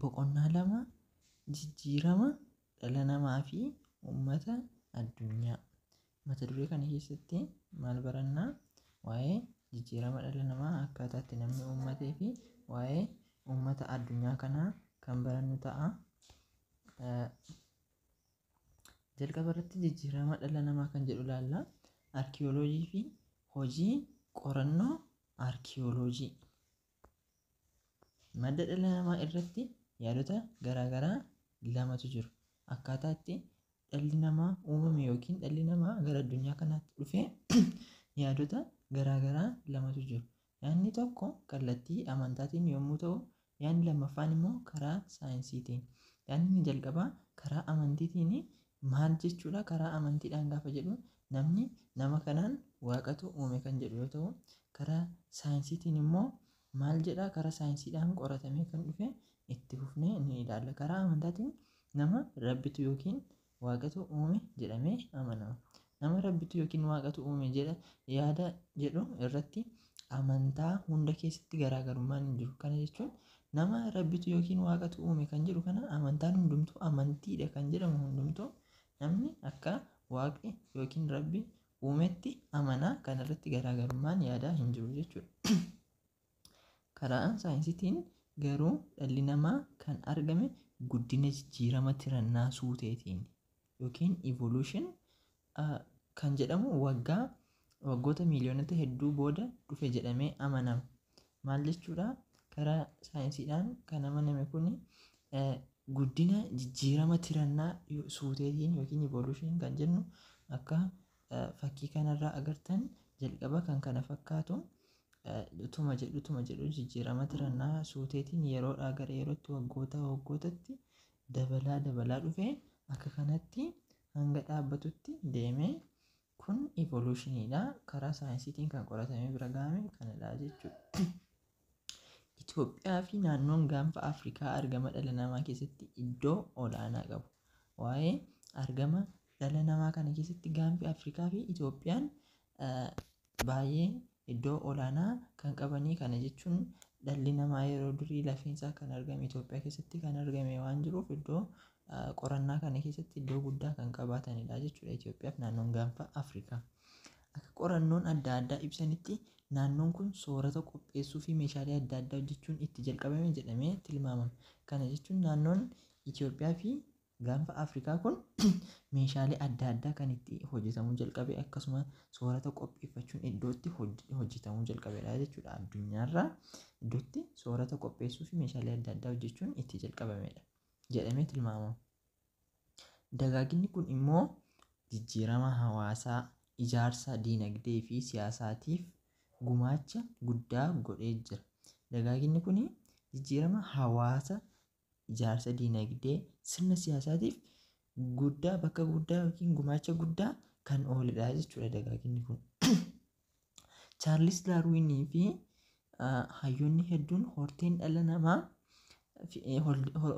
Boqonnaa 2, jijjiirama dhala namaa fi uummata addunyaa. Mata duree kana keessatti maal barannaa? Waa'ee jijjiirama dhala namaa, akkaataa itti namni uummatee fi waa'ee uummata addunyaa kanaa kan barannu ta'a. Jalqaba irratti jijjiirama dhala namaa kan jedhu ilaalla. Arkiyooloojii fi hojii qorannoo arkiyooloojii. Madda dhala namaa irratti yaadota garaagaraa lamatu jiru. Akkaataa itti dhalli namaa uumame yookiin dhalli namaa gara addunyaa kanaatti dhufe yaadota garaagaraa lamatu jiru. Yaadni tokko kallattii amantaatiin yommuu ta'u, yaadni lammaffaan immoo karaa saayinsiitiin. Yaadni inni jalqabaa karaa amantiitiin maal jechuudha? Karaa amantiidhaan gaafa jedhu namni nama kanaan waaqatu uume kan jedhu yoo ta'u, karaa saayinsiitiin immoo maal jedhaa? Karaa saayinsiidhaan qoratamee kan dhufe itti fufnee ni ilaalla. Karaa amantaatiin nama rabbitu yookiin waaqatu uume jedhamee amanama. Nama rabbitu yookiin waaqatu uume jedha yaada jedhu irratti amantaa hunda keessatti garaagarummaan hin jiru. Kana jechuun nama rabbitu yookiin waaqatu uume kan jedhu kana amantaan hundumtuu, amantiidha kan jedhamu hundumtuu, namni akka waaqni yookiin rabbi uumetti amana, kanarratti garaagarummaan yaadaa hin jiru jechuudha. Karaa saayinsiitiin garuu dhalli namaa kan argame guddina jijjiirama tirannaa suuteetiin yookiin evolution kan jedhamu waggaa waggoota miiliyoonota hedduu booda dhufe jedhamee amanama. Maal jechuudha? Karaa saayinsiidhaan kan amaname kun guddina jijjiirama tirannaa suuteetiin yookiin evolution kan jennu, akka fakkii kanarraa agartan, jalqaba kan kana fakkaatu utuma jedhu utuma jedhu jijjiirama tirannaa suuteetiin yeroodhaa gara yerootti, waggoota waggootatti dabalaa dabalaa dhufe, akka kanatti hanga dhaabbatutti deeme. Kun evolutioniidha. Karaa saayinsiitiin kan qoratamee bira gahame kanadha jechuudha. Itoophiyaa fi naannoon gaanfa Afrikaa argama dhala namaa keessatti iddoo olaanaa qabu. Waa'ee argama dhala namaa kana keessatti gaanfi Afrikaa fi Itoophiyaan baay'ee iddoo olaanaa kan qabanii. Kana jechuun dhalli namaa yeroo durii lafeensaa kan argame Itoophiyaa keessatti kan argame waan jiruuf, iddoo qorannaa kana keessatti iddoo guddaa kan qabaatanidha jechuudha Itoophiyaa fi naannoon gaanfa Afrikaa. Akka qorannoon adda addaa ibsanitti naannoon kun soorata qopheessuu fi meeshaalee adda addaa hojjechuun itti jalqabame jedhamee tilmaamama. Kana jechuun naannoon Itoophiyaa fi gaanfa Afrikaa kun meeshaalee adda addaa kan itti hojjetamuu jalqabe, akkasuma soorata qopheeffachuun iddootti hojjetamuu jalqabedha jechuudha. Addunyaarraa iddootti soorata qopheessuu fi meeshaalee adda addaa hojjechuun itti jalqabamedha jedhamee tilmaamama. Dagaaginni kun immoo jijjiirama hawaasaa, ijaarsa diinagdee fi siyaasaatiif gumaacha guddaa godhee jira. Dagaaginni kun jijjiirama hawaasa, ijaarsa diinagdee, sirna siyaasaatiif guddaa bakka guddaa yookiin gumaacha guddaa kan ooledha jechuudha dagaaginni kun. Chaarlis Daarwinii fi hayyoonni hedduun horteen dhala namaa,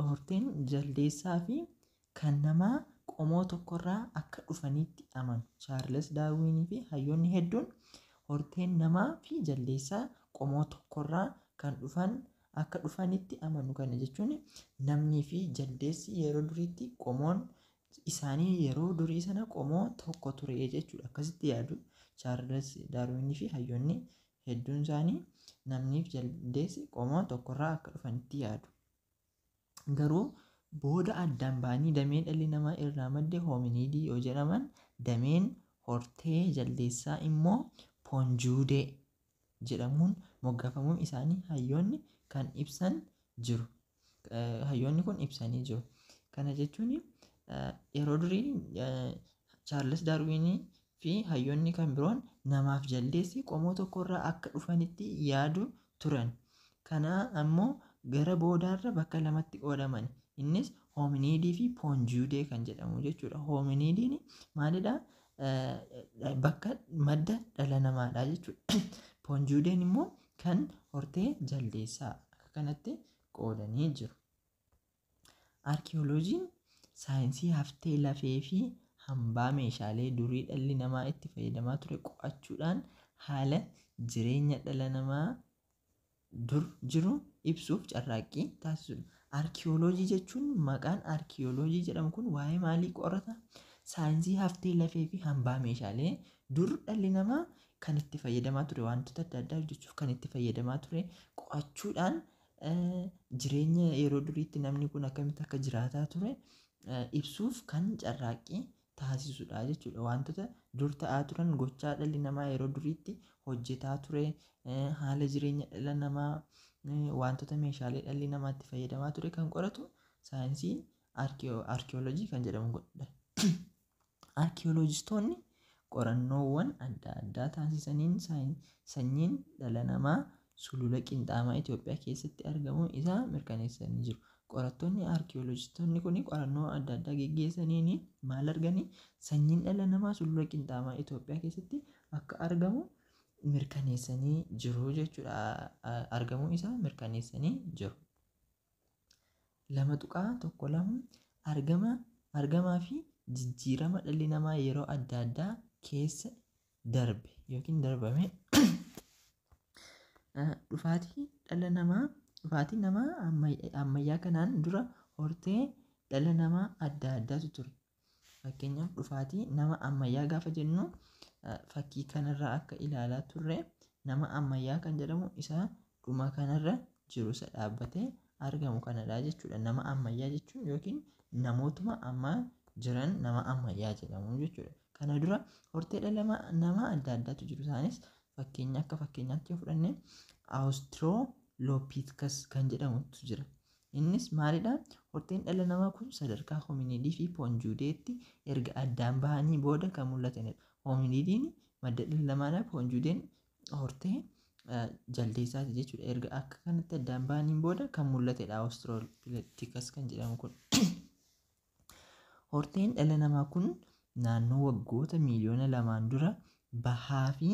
horteen jaldeessaa fi kan namaa qomoo tokkorraa akka dhufanitti amanu. Chaarlis Daarwinii fi hayyoonni hedduun horteen namaa fi jaldeessaa qomoo tokkorraa kan dhufan akka dhufanitti amanu. Kana jechuun namnii fi jaldeessi yeroo duriitti qomoon isaanii yeroo durii sana qomoo tokko ture jechuudha. Akkasitti yaadu Chaarlis Daarwinii fi hayyoonni hedduun isaanii, namnii fi jaldeessi qomoo tokkorraa akka dhufanitti yaadu. Garuu booda addaan ba'anii damee dhalli namaa irraa madde hoominiidii yoo jedhaman, dameen hortee jaldeessaa immoo poonjuudee jedhamuun moggaafamuu isaanii hayyoonni kan ibsan jiru. Hayyoonni kun ibsanii jiru. Kana jechuun yeroo durii Chaarlis Daarwinii fi hayyoonni kan biroon namaaf jaldeessi qomoo tokkorraa akka dhufanitti yaadu turan. Kana ammoo gara boodaarra bakka lamatti qoodaman. Innis hoominiidii fi poonjuudee kan jedhamu jechuudha. Hoominiidiin maalidha? Bakka madda dhala namaadha jechuudha. Poonjuudeen immoo kan hortee jaldeessaa, akka kanatti qoodanii jiru. Arkiyooloojiin saayinsii haftee lafee fi hambaa meeshaalee durii dhalli namaa itti fayyadamaa ture qo'achuudhaan haala jireenya dhala namaa dur jiru ibsuuf carraaqqii taasisudha. Arkiyooloojii jechuun maqaan arkiyooloojii jedhamu kun waa'ee maalii qorata? Saayinsii haftee lafee fi hambaa meeshaalee dur dhalli namaa kan itti fayyadamaa ture, wantoota adda addaa hojjechuuf kan itti fayyadamaa ture qo'achuudhaan jireenya yeroo duriitti namni kun akkamitti akka jiraataa ture ibsuuf kan carraaqqii taasisudha jechuudha. Wantoota dur ta'aa turan, gochaa dhalli namaa yeroo duriitti hojjetaa ture, haala jireenya dhala namaa, wantoota meeshaalee dhalli namaa itti fayyadamaa ture kan qoratu saayinsii arkiyooloojii kan jedhamu. Arkiyooloojistoonni qorannoowwan adda addaa taasisaniin sanyiin dhala namaa sulula qinxaamaa Itoophiyaa keessatti argamuu isaa mirkaneessanii jiru. Qorattoonni arkiyooloojistoonni kun qorannoo adda addaa geggeessaniin maal arganii? Sanyiin dhala namaa sulula qinxaamaa Itoophiyaa keessatti akka argamu mirkaneessanii jiru jechuudha. Argamuu isaa mirkaneessanii jiru. 2.12 Argama argamaa fi jijjiirama dhalli namaa yeroo adda addaa keessa darbe yookiin darbame. Dhufaatii dhala namaa, dhufaatii namaa ammayyaa kanaan dura hortee dhala namaa adda addaatu ture. Fakkeenyaaf, dhufaatii nama ammayyaa gaafa jennu, fakkii kanarraa akka ilaalaa turre, nama ammayyaa kan jedhamu isa dhuma kanarra jiru, isa dhaabbatee argamu kanadha jechuudha. Nama ammayyaa jechuun yookiin namootuma ammaa jiran nama ammayyaa jedhamu jechuudha. Kana dura hortee dhala namaa adda addaatu jiru. Isaanis fakkeenya akka fakkeenyaatti yoo fudhanne, Australopithecus kan jedhamutu jira. Innis maalidha? Horteen dhala namaa kun sadarkaa hominidii fi ponjuudeetti erga addaan bahanii booda kan mul'atanidha. Hominidiin madda dhala namaadha. Ponjuudeen hortee jaldeessaati jechuudha. Erga akka kanatti addaan bahaniin booda kan mul'atedha Australopithecus kan jedhamu kun. Horteen dhala namaa kun naannoo waggoota miiliyoona 2n dura bahaa fi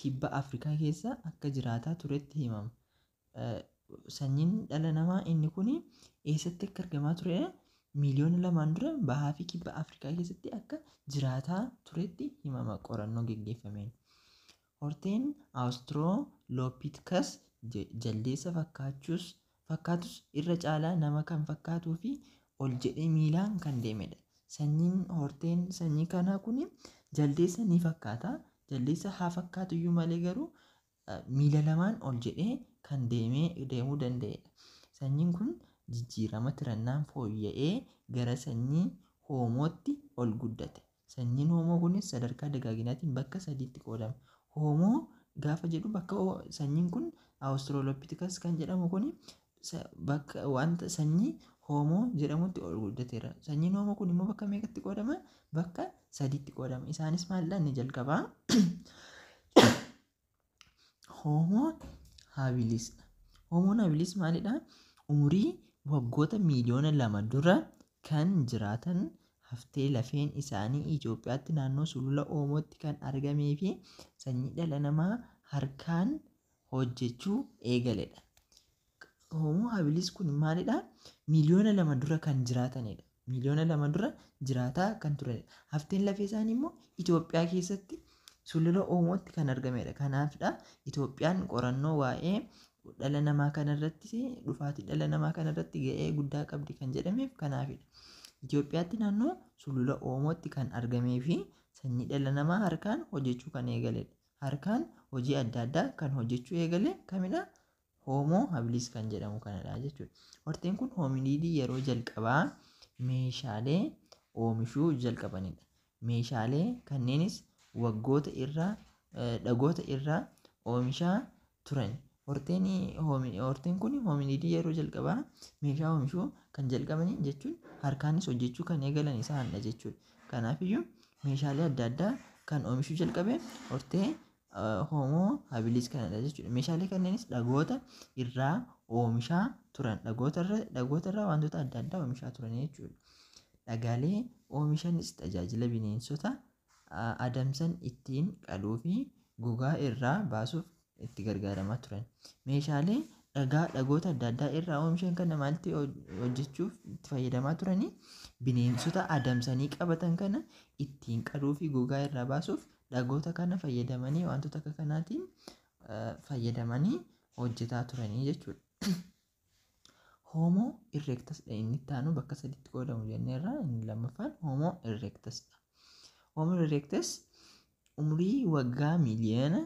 kibba Afrikaa keessa akka jiraataa turetti himama. Sanyiin dhala namaa inni kun eessatti akka argamaa ture? Miiliyoona 2n dura bahaa fi kibba Afrikaa keessatti akka jiraataa turetti himama qorannoo geggeeffameen. Horteen Australopithecus jaldeessa fakkaatus irra caalaa nama kan fakkaatuu fi ol jedhee miilaan kan deemedha. Sanyiin horteen sanyii kanaa kun jaldeessa ni fakkaata. Jaldeessa haa fakkaatu iyyuu malee garuu miila lamaan ol jedhee kan deemuu danda'edha. Sanyiin kun jijjiirama tirannaan fooyya'ee gara sanyii hoomootti ol guddate. Sanyiin hoomoo kunis sadarkaa dagaaginaatiin bakka sadiitti qoodama. Hoomoo gaafa jedhu, bakka sanyiin kun Australopithecus kan jedhamu kun bakka wanta sanyii hoomoo jedhamutti ol guddateera. Sanyiin hoomoo kun immoo bakka meeqatti qoodama? Bakka sadiitti qoodama. Isaanis maalidha? Inni jalqabaa Hoomoo habilis. Hoomoon habilis maalidha? Umurii waggoota miiliyoona 2 dura kan jiraatan, haftee lafeen isaanii Itoophiyaatti naannoo sulula Oomootti kan argamee fi sanyii dhala namaa harkaan hojjechuu eegaledha. Hoomoo habilis kun maalidha? Miiliyoona 2 dura kan jiraatanidha. Miiliyoona 2 dura jiraataa kan turanidha. Hafteen lafee isaanii immoo Itoophiyaa keessatti sulula Oomootti kan argamedha. Kanaafidha Itoophiyaan qorannoo waa'ee dhala namaa kanarratti, dhufaatii dhala namaa kanarratti ga'ee guddaa qabdi kan jedhameef kanaafidha. Itoophiyaatti naannoo sulula Oomootti kan argamee fi sanyii dhala namaa harkaan hojjechuu kan eegaledha. Harkaan hojii adda addaa kan hojjechuu eegale kamidha? Hoomoo habilis kan jedhamu kanadha jechuudha. Horteen kun hoominiidii yeroo jalqabaa meeshaalee oomishuu jalqabanidha. Meeshaalee kanneenis waggoota irraa, dhagoota irraa oomishaa turan. Horteen kun hoominiidii yeroo jalqabaa meeshaa oomishuu kan jalqabanii jechuun harkaanis hojjechuu kan eegalan isaanidha jechuudha. Kanaafiyyuu meeshaalee adda addaa kan oomishuu jalqabe hortee hoomoo habilis kanadha jechuudha. Meeshaalee kanneenis dhagoota irraa oomishaa turan. Dhagoota irraa wantoota adda addaa oomishaa turan jechuudha. Dhagaalee oomishanis tajaajila bineensota adamsan ittiin qaluu fi gogaa irraa baasuuf itti gargaaramaa turan. Meeshaalee dhagaa dhagoota adda addaa irraa oomishan kana maalitti hojjechuuf itti fayyadamaa turanii? Bineensota adamsanii qabatan kana ittiin qaluu fi gogaa irraa baasuuf dhagoota kana fayyadamanii, wantoota akka kanaatiin fayyadamanii hojjetaa turanii jechuudha. Homo erectus dha inni itti aanu bakka sadiitti qoodamu jenneerra. Inni lammaffaan Homo erectus dha. Homo erectus umurii waggaa miiliyoona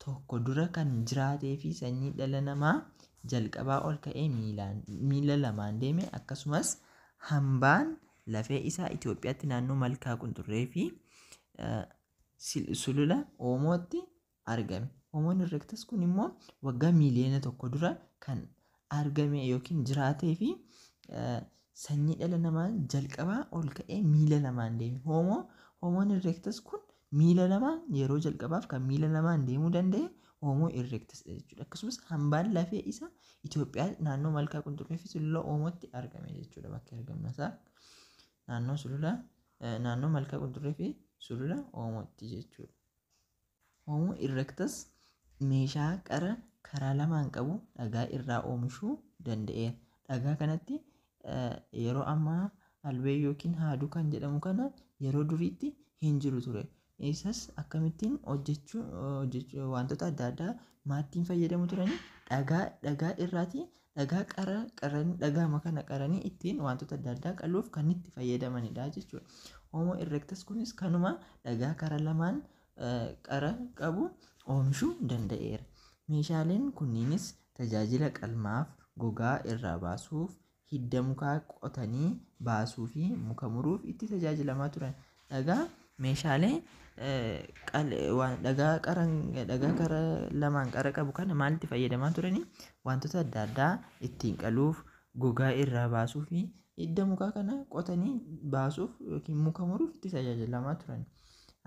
1 dura kan jiraatee fi sanyii dhala namaa jalqabaa ol ka'ee miila lamaan deeme, akkasumas hambaan lafee isaa Itoophiyaatti naannoo Malkaa Qunxurree fi sulula Oomootti argame. Homoon erectus kun immoo waggaa miiliyoona 1 dura kan argame yookiin jiraatee fi sanyii dhala namaa jalqabaa ol ka'ee miila lamaan deeme. Homoon erectus kun miila lamaan yeroo jalqabaaf kan miila lamaan deemuu danda'e Homo erectus jechuudha. Akkasumas hambaan lafee isaa Itoophiyaa naannoo Malkaa Qunxurree fi sulula Oomootti argame jechuudha. Bakki argamna isaa naannoo sulula naannoo Malkaa Qunxurree fi sulula Oomootti jechuudha. Homo erectus meeshaa qara karaa lamaan qabu dhagaa irraa oomishuu danda'eera. Dhagaa kanatti yeroo ammaa albee yookiin haaduu kan jedhamu kana yeroo duriitti hin jiru ture. Isas akkamittiin hojjechuu wantoota adda addaa maattiin fayyadamu turanii? Dhagaa irraatii dhagaa qara qaranii, dhagaama kana qaranii ittiin wantoota adda addaa qaluuf kan itti fayyadamanidha jechuudha. Homo erectus kunis kanuma dhagaa karaa lamaan qara qabu oomishuu danda'eera. Meeshaaleen kunniinis tajaajila qalmaaf, gogaa irraa baasuuf, hidda mukaa qotanii baasuu fi muka muruuf itti tajaajilamaa turan. Dhagaa meeshaalee dhagaa dhagaa karaa lamaan qara qabu kana maalitti fayyadamaa turanii? Wantoota adda addaa ittiin qaluuf, gogaa irraa baasuu fi hidda mukaa kana qotanii baasuuf yookiin muka muruuf itti tajaajilamaa turan.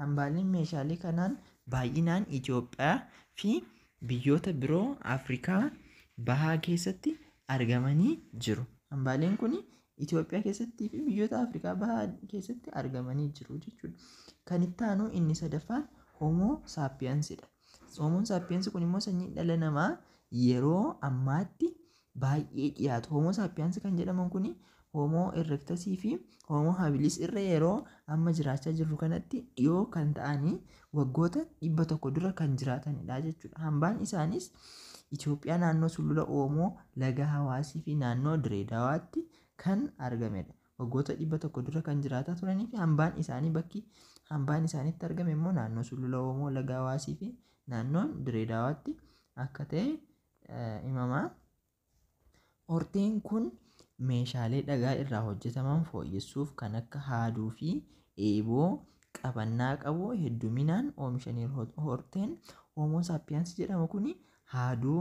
Hambaaleen meeshaalee kanaan baay'inaan Itoophiyaa fi biyyoota biroo Afrikaa Bahaa keessatti argamanii jiru. Hambaaleen kun Itoophiyaa keessattii fi biyyoota Afrikaa Bahaa keessatti argamanii jiru jechuudha. Kan itti aanu inni sadaffaan Homo sapiensidha. Homo sapiens kun immoo sanyii dhala namaa yeroo ammaatti baay'ee dhiyaatu. Homo sapiens kan jedhaman kun Homo erectusii fi Homo habilis irra yeroo amma jiraachaa jirru kanatti dhiyoo kan ta'anii waggoota 100 dura kan jiraatanidha jechuudha. Hambaan isaanis Itoophiyaa naannoo sulula Oomoo, laga Hawaasii fi naannoo Direedawaatti kan argamedha. Waggoota 100 dura kan jiraataa turanii fi hambaan isaanii, bakki hambaan isaanitti argame immoo naannoo sulula Oomoo, laga Hawaasii fi naannoo Direedawaatti akka ta'e himamaa. Horteen kun meeshaalee dhagaa irraa hojjetaman fooyyessuuf kan akka haaduu fi eeboo qabannaa qabu hedduminaan oomishaniiru. Horteen Homo sapiens jedhamu kun haaduu,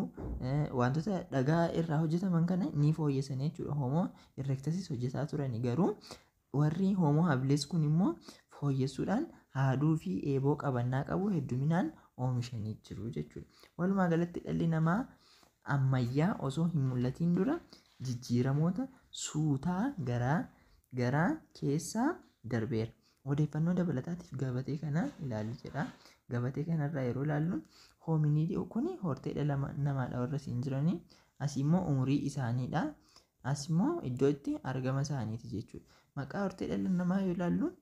wantoota dhagaa irraa hojjetaman kana ni fooyyessan jechuudha. Homo erectusis hojjetaa turani, garuu warri Homo habilis kun immoo fooyyessuudhaan haaduu fi eeboo qabannaa qabu hedduminaan oomishanii jiru jechuudha. Walumaa galatti dhalli namaa ammayyaa osoo hin mul'atiin dura jijjiiramoota suutaa garaa garaa keessaa darbeera. Odeeffannoo dabalataatiif gabatee kana ilaali jedha. Gabatee kanarraa yeroo ilaallu hominidii kun hortee dhala namaadha warra siin jiranii. Asii immoo umurii isaaniidha. As immoo iddoo itti argama isaaniiti jechuudha. Maqaa hortee dhala namaa yoo ilaallu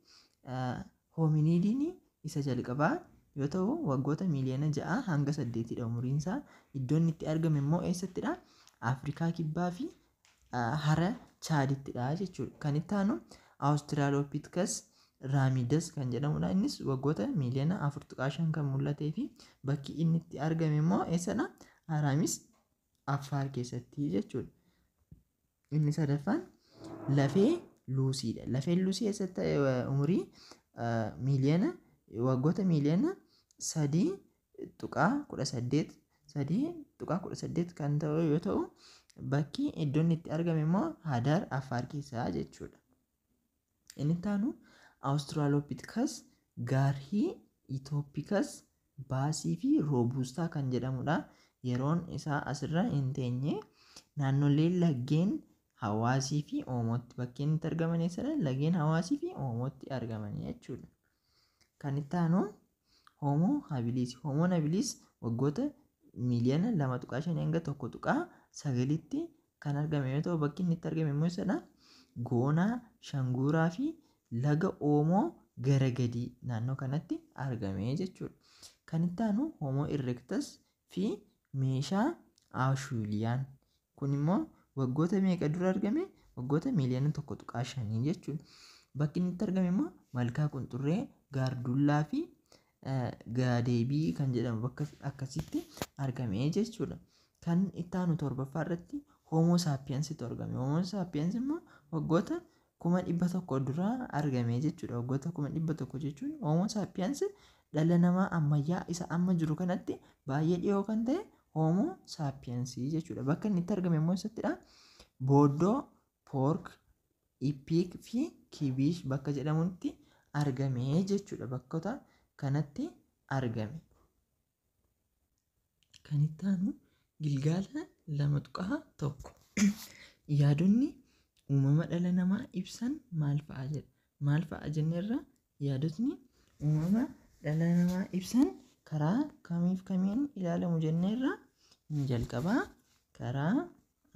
hominidiin isa jalqabaa yoo ta'u waggoota miiliyoona 6 hanga 8dha umuriin isaa. Iddoon itti argame immoo eessattidha? Afrikaa Kibbaa fi hara Chaadittidha jechuudha. Kan itti aanu Australopithecus ramidus kan jedhamudha. Innis waggoota miiliyoona 4.5 kan mul'atee fi bakki inni itti argame immoo eessadha? Araamis Affaar keessatti jechuudha. Inni sadaffaan lafee Luusiidha. Lafeen Luusii eessatti umurii miiliyoona waggoota miiliyoona 3.18, 3.18 kan ta'u yoo ta'u bakki iddoon itti argame immoo Hadar Affaar keessaa jechuudha. Inni itti aanu Australopithecus garhi aethiopicus baasii fi roobustaa kan jedhamudha. Yeroon isaa asirra hin teenye. Naannolee laggeen Hawaasii fi Oomootti bakkeen itti argaman eessadha? Laggeen Hawaasii fi Oomootti argaman jechuudha. Kan itti aanu Homo habilis. Homo habilis waggoota miiliyoona 2.5 hanga 1.9tti kan argame yoo ta'u bakki inni itti argame immoo eessadha? Goonaa, Shanguuraa fi laga Oomoo gara gadii naannoo kanatti argame jechuudha. Kan itti aanu Homo erectus fi meeshaa Ashuuliyaan kun immoo Waggoota meeqa dura argame? Waggoota miiliyoona 1.5 jechuudha. Bakki inni itti argame immoo Malkaa Qunxurree, Gaardullaa fi Gaadeebii kan jedhamu bakka akkasitti argame jechuudha. Kan itti aanu torbaffaa irratti Homo sapiensitu argame. Homo sapiens immoo waggoota 100,000 dura argame jechuudha. Waggoota 100,000 jechuun Homo sapiens dhala namaa ammayyaa isa amma jiru kanatti baay'ee dhiyoo kan ta'e Homo sapiens jechuudha. Bakka inni itti argame immoo eessattidha? Booddoo, Poork, Ipiik fi Kibiish bakka jedhamutti argame jechuudha. Bakkoota kanatti argame. Kan itti aanu gilgaala 2.1. Yaadonni uumama dhala namaa ibsan maal fa'a jedha. Maal fa'a jenneerra? Yaadotni uumama dhala namaa ibsan karaa kamiif kamiin ilaalamu jenneerra? Inni jalqabaa karaa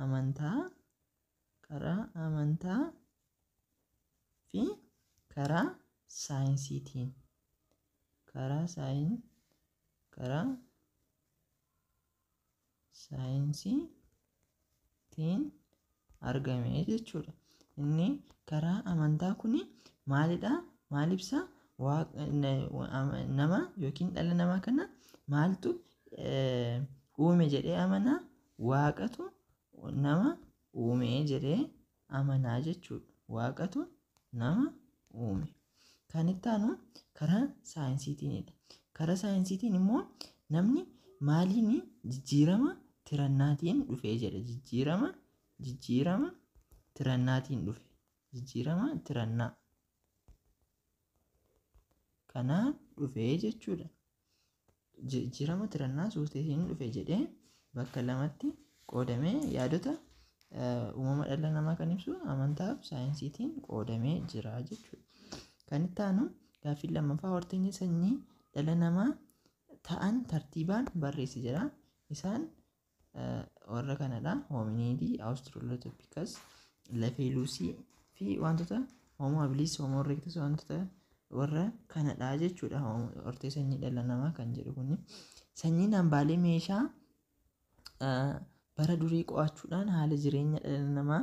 amantaa, karaa amantaa fi karaa saayinsiitiin. Karaa saayinsiitiin argame jechuudha. Inni karaa amantaa kun maalidha? Maal ibsa? Nama yookiin dhala namaa kana maaltu uume jedhee amana? Waaqatu nama uume jedhee amanaa jechuudha. Waaqatu nama uume. Kan itti aanu karaa saayinsiitiinidha. Karaa saayinsiitiin immoo namni maaliin jijjiirama tirannaatiin dhufe jedha. Jijjiirama tirannaatiin dhufe. Jijjiirama tirannaa kanaan dhufe jechuudha. Jijjiirama tirannaa suuteetiin dhufe jedhee bakka lamatti qoodamee yaadota uumama dhala namaa kan ibsu amantaa fi saayinsiitiin qoodamee jira jechuudha. Kan itti aanu gaaffii lammaffaa horteen sanyii dhala namaa ta'an tartiibaan barreessi jedha. Isaan warra kanadha. Hoominiidii, Awustiraalopithecus, lafee luusii fi wantoota Homo habilis, Homo erectus wantoota warra kanadha jechuudha. Hortee sanyii dhala namaa kan jedhu kuni. Sanyiin hambaalee meeshaa bara durii qo'achuudhaan haala jireenya dhala namaa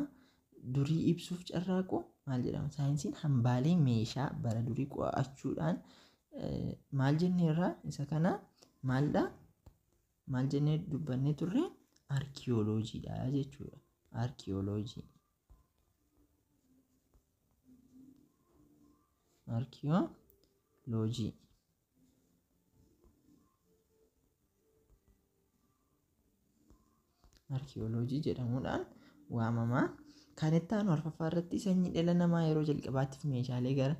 durii ibsuuf carraaqu maal jedhama? Saayinsiin hambaalee meeshaa bara durii qo'achuudhaan maal jenneerra? Isa kana maalidha? Maal jennee dubbannee turre? Arkiyooloojiidha jechuudha. Arkiyooloojii. Arkiyooloojii. Arkiyooloojii jedhamuudhaan waamama. Kan itti aanu arfaffaa irratti sanyii dhala namaa yeroo jalqabaatiif meeshaalee gara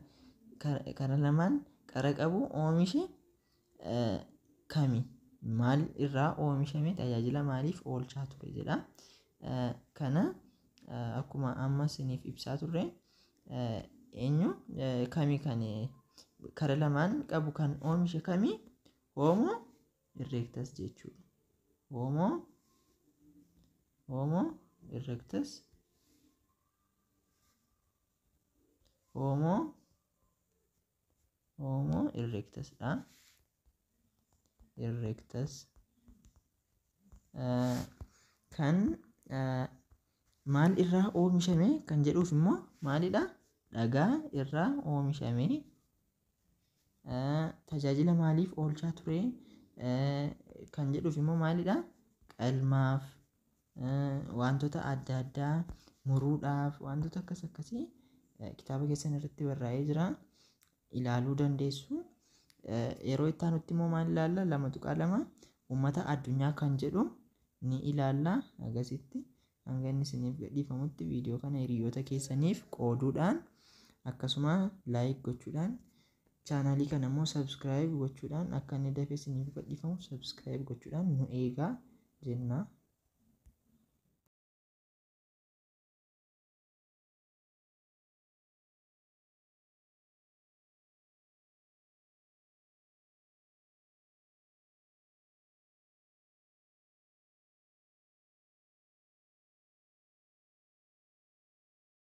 kara lamaan qara qabu oomishe kami? Maal irraa oomishame? Tajaajila maaliif oolchaa ture jedha. Kana akkuma amma isiniif ibsaa turre eenyu kami kan kara lamaan qabu kan oomishe kami? Homo erectus jechuudha. Homo erectus, Homo erectus dha. Erectus kan maal irraa oomishame kan jedhuuf immoo maalidha? Dhagaa irraa oomishame. Tajaajila maaliif oolchaa ture kan jedhuuf immoo maalidha? Qalmaaf, wantoota adda addaa muruudhaaf, wantoota akkas akkasii kitaaba keessan irratti barraa'ee jira. Ilaaluu dandeessu. Yeroo itti aanutti immoo maal ilaalla? 2.2 uummata addunyaa kan jedhu ni ilaalla. Agasitti hanga inni isiniif gadhiifamutti viidiyoo kana hiriyoota keessaniif qooduudhaan akkasuma like gochuudhaan chaanaalii kana immoo subscribe gochuudhaan akka inni dafee isiniif gadhiifamu subscribe gochuudhaan nu eegaa jenna.